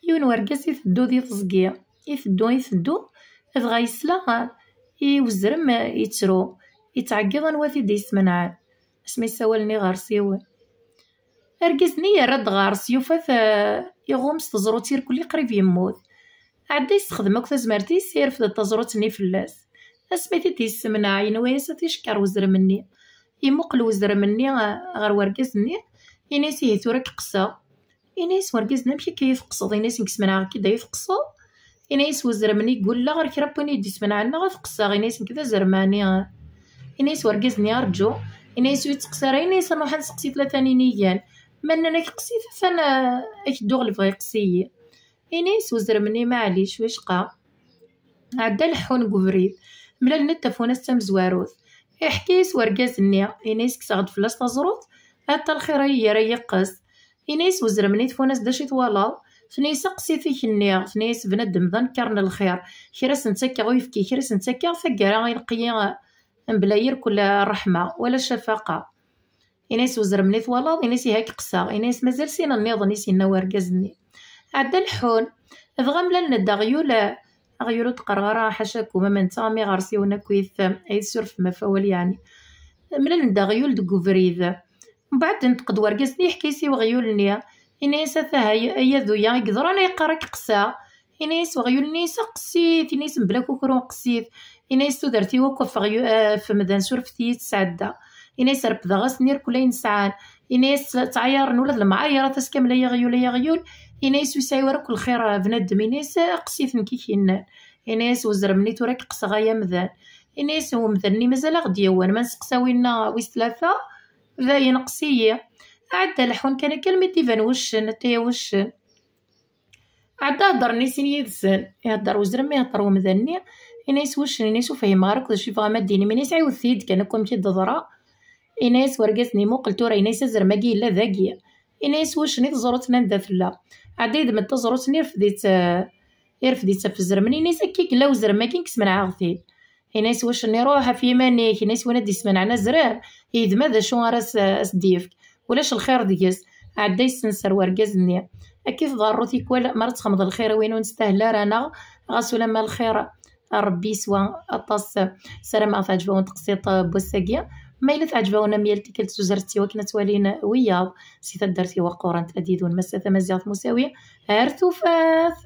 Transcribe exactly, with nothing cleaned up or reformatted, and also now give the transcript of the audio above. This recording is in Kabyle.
Yiwen wergaz iteddu di teẓgi, iteddu, iteddu, dɣa yesla i uzrem yettru, yettɛeggiḍ anwa t-id-yesmenɛen. Asmi ssawalen iɣersiwen. Argaz-nni yerra-d ɣer-s, yufa-t, eh, iɣum s teẓrut irkelli qrib yemmut. Ɛedda yessexdem akk tazmert-is, yerfed-d taẓrut-nni fell-as. Asmi t-id-yessemneɛ, yenwa-yas ad t-icekker wezrem-nni. Imuqel wezrem-nni, eh, ɣer wergaz-nni, ini-as: "Ihi tura ad k-qqseɣ." Ini-as wergaz-nni: "Amek akka i teqqseḍ?" Ini-as: "Nekk smenɛeɣ-k-id ay teqqseḍ." Ini-as wezrem-nni: "Gulleɣ ɣer kra n win i d-ismenɛen neɣ ad t-qqseɣ." Ini-as: "Nekk d azrem-nni." Ini-as wergaz-nni: "Arǧu." Ini-as ur yetteqqes ara. Ini-as: "Ad nruḥ ad nseqsi tlata n yinigan. Ma nnan-ak qqes-it, atan, eh, ad k-dduɣ lebɣi qqes-iyi." Ini-as wezrem-nni: "Maɛlic, wicqa." Ɛedda leḥḥun deg ubrid. Mlalen-d tafunast tamezwarut. Iḥka-yas wergaz-nni, ini-as: "Kkseɣ-d fell-as taẓrut, ata lxir ay yerra yiqqes." Ini-as wezrem-nni i tfunast: "D acu i twalaḍ?" Tenna-yas: "Aqes-it i k-nniɣ." Tenna-yas: "Bnadem d anekkar n lxir, kra s-nettakkeɣ uyefki, kra s-nettakkeɣ taggara, ineqq-iyi mebla irkel ṛṛeḥma wala ccafaqa." Ini-as: "Wezrem-nni twalaḍ?" Ini-as: "Ihi ad k-qqseɣ." Ini-as: "Mazal sin nniḍen," i s-yenna wergaz-nni. Ɛedda leḥḥun, dɣa mlalen-d aɣyul, aɣyul ur d-qqareɣ ara ḥacakum, ama netta am iɣersiwen akkit, ay tsurfem ɣef wawal yeɛni. Mlalen-d aɣyul deg ubrid. Mbeɛd inṭeq-d wergaz-nni, yeḥka-yas i weɣyul-nni, ini-as: "Atah ay, ay aduya i yeḍran, ay qqar ad k-qqseɣ." Ini-as weɣyul-nni: "Aqes-it." Ini-as: "Mebla kukru, aqes-it." Ini-as: "Tudert-iw akk ɣef uɣyu-, eh, ɣef umdan, surfet-iyi-tt sɛedda." Ini-as: "Repdeɣ-asen irkul ayen sɛan." Ini-as: "Ttɛayaren ula d lemɛayrat ass kamel, ay aɣyul, ay aɣyul." Ini-as: "Ur yesɛi ara akk lxir, eh, bnadem." Ini-as: "Aqes-it, nekk i k-yennan." Ini-as: "Wezrem-nni tura ad k-qqseɣ, ay amdan." Ini-as: "Umdan-nni mazal aɣ-d-yewwan, ma nseqsa winna wis tlata, dayen qqes-iyi." Ɛedda leḥḥun kan akka almi d-iban wuccen, ataya wuccen. Ɛedda heddren i sin yid-sen. Ihedder wezrem, ihedder wemdan-nni. Ini-as wuccen, ini-as: "Ur fhimeɣ ara akk d acu yebɣam ad d-inim." Ini-as: "Ɛiwdet-iyi-d kan akk amek i d-teḍra." Ini-as wergaz-nni: "Muqel tura." Ini-as: "Azrem-agi yella dagi." Ini-as wuccen i teẓrut-nni anda tella. Ɛedda yedmed taẓrut-nni, irfed-itt, eh, irfed-itt ɣef uzrem-nni. Ini-as: "Akka i yella uzrem-agi, nekk smenɛeɣ-t-id." Ini-as wuccen: "Iruḥ ɣef yiman-ik." Ini-as: "Win ad d-ismenɛen azrem, yedma d acu ara s-, as-d-yefk. Ulac lxir deg-s." Ɛedda yessenser wergaz-nni. Akka i tḍerru tikwal, mi ara txedmeḍ lxir i win ur nestahel ara, neɣ ɣas ulamma lxir, Rebbi yeswa aṭas. Ssarameɣ teɛǧeb-awen teqsiṭ n wass-agi. Ma yella teɛǧeb-awen am yal tikkelt, tuzert-iw akken ad twalin wiyaḍ si taddart-iw aqurant, ad yidun massa tamaziɣt musawi. Ar tufat!